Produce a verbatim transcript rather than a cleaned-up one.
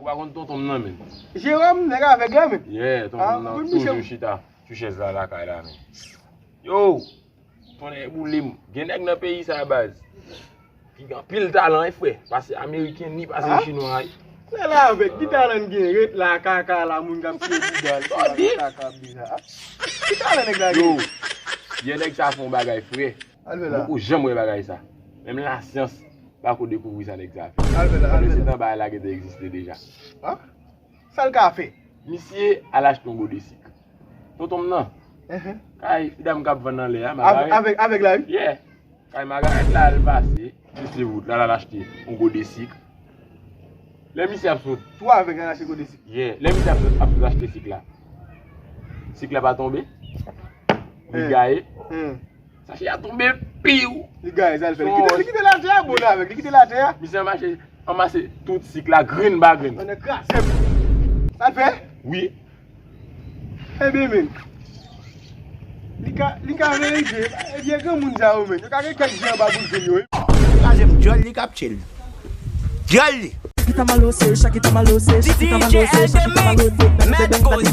Ou pa konn tonton m nan, men. Jeròm, nèg avèg la, men. Yeah, tonton m nan toujou chita sou chèz la lakay la, men. Yo, tonnè boule m. Gen nèg nan peyi sa, baz, ki gen anpil talan, wi, frè. Pase Ameriken, ni pase Chinwa, wi. Nèg la avèg, ki talan l gen? Ret la, kaka la, moun k ap tiye bouda l, kaka ap di sa. Ki talan nèg la gen? Yo, yè nèg sa fè yon bagay, frè. Al fè la. Ou janm wè bagay sa. Menm lasyans pako dekouvri sa nèg sa fè. Al fè la, al fè la. Pandan se tan bagay la gentan egziste deja. Sa l ka fè? Misye al achte yon gode sik. Tonton m nan. Kay fi dam k ap vann anlè a, Magarèt. Avèk, avèk la, wi. Yeah. Kay Magarèt la, al pase, li se wout la, l al achte yon gode sik. Lè misye ap sot. Tou avèk la, l achte gode sik. Yeah. Lè misye ap sot, ap sot achte sik la. Sik la pa tonbe. Li gaye. Sachè a tonbe piw. Li gaye, sa l fè? Li kite, li kite l atè a, bon avèk, li kite l atè a. Misye anmache, anmase tout sik la, grenn pa grenn. Tonnè kraze m. Sa l fè? Wi. Ebyen, men. Li ka, li ka verifye. Ebyen, granmoun sa yo, men. Yo ka gen kèk je anba boul zon yo, wi. Kraze m, dyòl li k ap tchil. Dyòl li. Chita malo se, chita malo se, chita malo se, chita malo se. Mèt koze.